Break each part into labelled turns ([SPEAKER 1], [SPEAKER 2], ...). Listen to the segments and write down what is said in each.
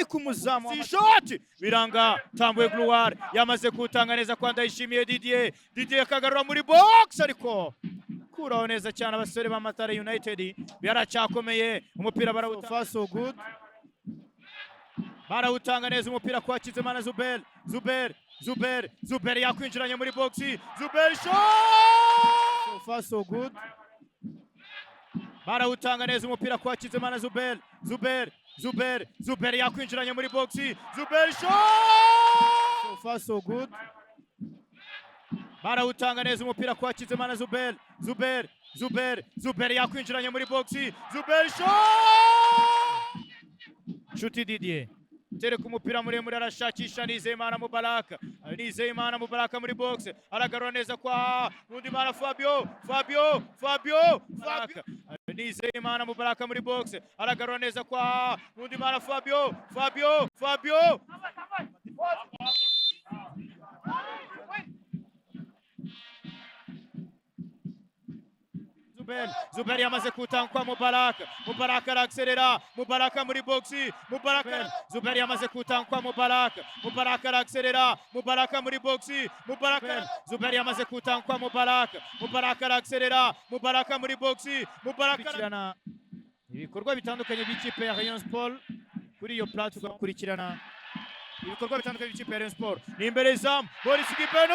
[SPEAKER 1] Ariko umuzamu ishoti biranga. Tambwe Gloire yamaze kuwutanga neza kwa Ndayishimiye Didier. Didier akagarura muri box, ariko kuraho neza cyane abasore ba Mathare United. Biracyakomeye, umupira barawutanga. Far so good, barawutanga neza umupira kwa Kizimana Zuber. Zuber, Zuber, Zuber yakwinjiranye muri box. Zuber shot! So far so good, barawutanga neza umupira kwa Kizimana Zuber. Zuber, Zuber, Zuber yakwinjiranye muri box. Zuber shot! So far so good, barawutanga neza umupira kwa Kizimana Zuber. Zuber, Zuber, Zuber yakwinjiranye muri box. Zuber shot! Nshuti Didier tereka umupira muremure, arashakisha Nizeyimana Mubaraka. Nizeyimana Mubaraka muri box, aragarura neza kwa Nkundimana Fabio. Fabio, Fabio, Fabio. Nizeyimana Mubaraka muri box, aragarura neza kwa Nkundimana Fabio. Fabio, Fabio. Zuber, Zuber yamaze kutanga kwa Mubaraka. Mubaraka araakserera. Mubaraka muri box. Mubaraka, Zuber yamaze kutanga kwa Mubaraka. Mubaraka araakserera. Mubaraka muri box. Mubaraka, Zuber yamaze kutanga kwa Mubaraka. Mubaraka araakserera. Mubaraka muri box. Mubaraka kurikirana ibikorwa bitandukanye by'ikipe ya Rayon Sport kuri iyo platform. Kurikirana ibikorwa bitandukanye by'ikipe ya Rayon Sport. Ni imbere izamu, Boris Gibeno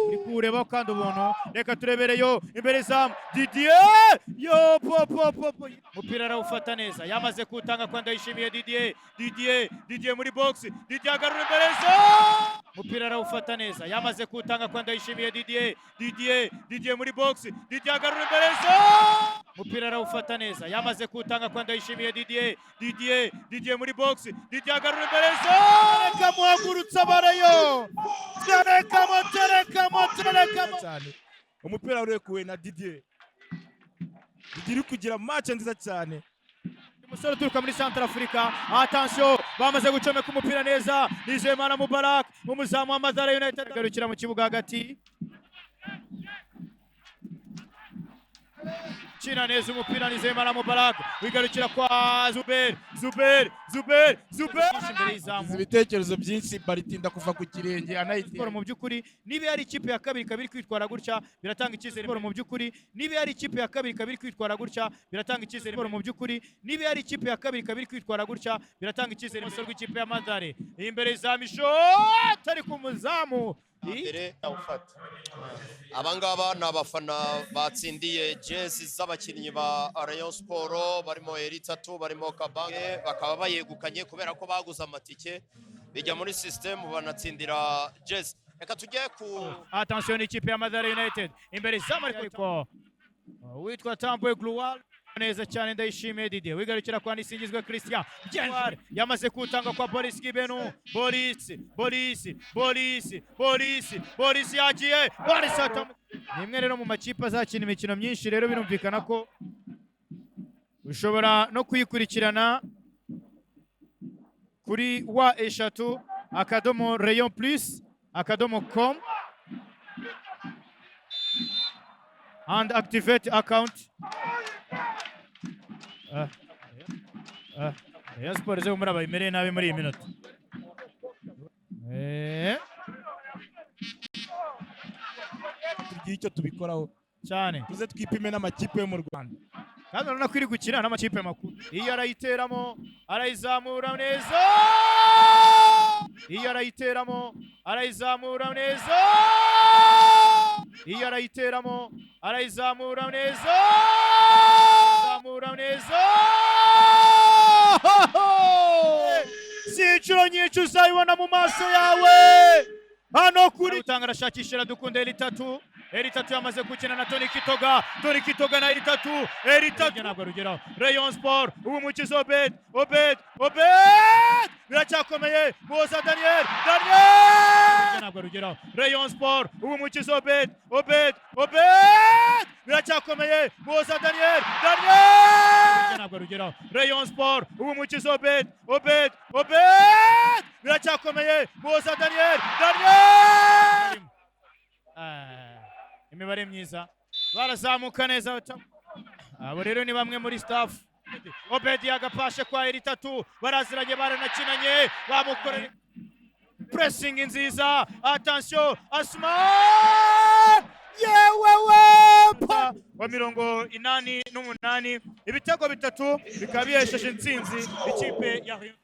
[SPEAKER 1] uri kuwureba kandi ubuntu. Reka turebereyo imbere izamu, Didier yo po po po po. Umupira arawufata neza, yamaze kuwutanga kwa Ndayishimiye Didier. Didier, Didier muri box. Didier agarura imbere izamu. Umupira arawufata neza, yamaze kuwutanga kwa Ndayishimiye Didier. Didier, Didier muri box. Didier agarura imbere izamu. Umupira arawufata neza, yamaze kuwutanga kwa Ndayishimiye Didier. Didier, Didier muri box. Didier agarura imbere izamu. Reka muhagurutse abarayo, terekamo, terekamo, terekamo.
[SPEAKER 2] Cyane, umupira urekuwe na Didier. Didier uri kugira match nziza cyane.
[SPEAKER 1] Umusore uturuka muri Central Africa. Attention, bamaze gucomeka umupira neza. Nizeyimana Mubarak, umuzamu wa Mathare United, agarukira mu kibuga hagati. Kina neza umupira Nizeyimana Mubarak, wigarukira kwa Zuber. Zuber, Zuber, Zuber imbere y'izamu.
[SPEAKER 2] Ibitekerezo byinshi, baritinda kuva ku kirenge anayitera.
[SPEAKER 1] Siporo mu by'ukuri, niba yari ikipe ya kabiri ikaba iri kwitwara gutya, biratanga icyizere. Siporo mu by'ukuri, niba yari ikipe ya kabiri ikaba iri kwitwara gutya, biratanga icyizere. Siporo mu by'ukuri, niba yari ikipe ya kabiri ikaba iri kwitwara gutya, biratanga icyizere. Umusore w'ikipe ya Mathare imbere izamu, ishoti ariko umuzamu
[SPEAKER 3] Mbere awufata. Abangaba ni abafana batsindiye jezi z'abakinnyi ba Rayon Sport, barimo Eritatu, barimo Kabange, bakaba bayegukanye kubera ko baguze amatike bijya muri system banatsindira jezi. Reka tujye ku
[SPEAKER 1] Attention, ikipe ya Mathare United imbere izamu, ariko witwa Tambwe Gloire neza cyane. Ndayishimiye Didier wigarukira kwa Nisingizwe Christian. Yamaze kutanga kwa Boris Gibenu. Boris, Boris, Boris, Boris, Boris yagiye. Boris atamu. Ni imwe rero mu makipe azakina imikino myinshi, rero birumvikana ko ushobora no kuyikurikirana kuri www.rayonplus.com and activate account. Rayon Sport zo muri abayimereye nabi muri iyi minota.
[SPEAKER 2] Tugire icyo tubikoraho
[SPEAKER 1] cyane,
[SPEAKER 2] tuze twipime n'amakipe yo mu Rwanda.
[SPEAKER 1] Kandi urabona ko iri gukina n'amakipe makuru. Iyo arayiteramo, arayizamura neza. Iyo arayiteramo, arayizamura neza. Iyo arayiteramo, arayizamura neza. Zamura neza. Si inshuro nyinshi uzayibona mu maso yawe. Hano kuri utanga, arashakisha Iradukunda Eritatu. Eritatu yamaze gukina na Tony Kitoga. Tony Kitoga na Eritatu. Eritatu ntabwo arugeraho. Rayon Sport ubu mukiza Obed. Obed, Obed biracyakomeye. Muhoza Daniel, Daniel ntabwo arugeraho. Rayon Sport ubu mukiza Obed. Obed, Obed biracyakomeye. Muhoza Daniel, Daniel ntabwo arugeraho. Rayon Sport ubu mukiza Obed. Obed, Obed biracyakomeye. Muhoza Daniel, Daniel. Imibare myiza, barazamuka neza. Abo rero ni bamwe muri staff. Obedi agapashe kwa Eritatu, baraziranye, baranakinanye, bamukoreye pressing nziza. Attention, Asman, yewewe wa 88, ibitego bitatu bikaba bihesheje intsinzi ikipe ya Rayon.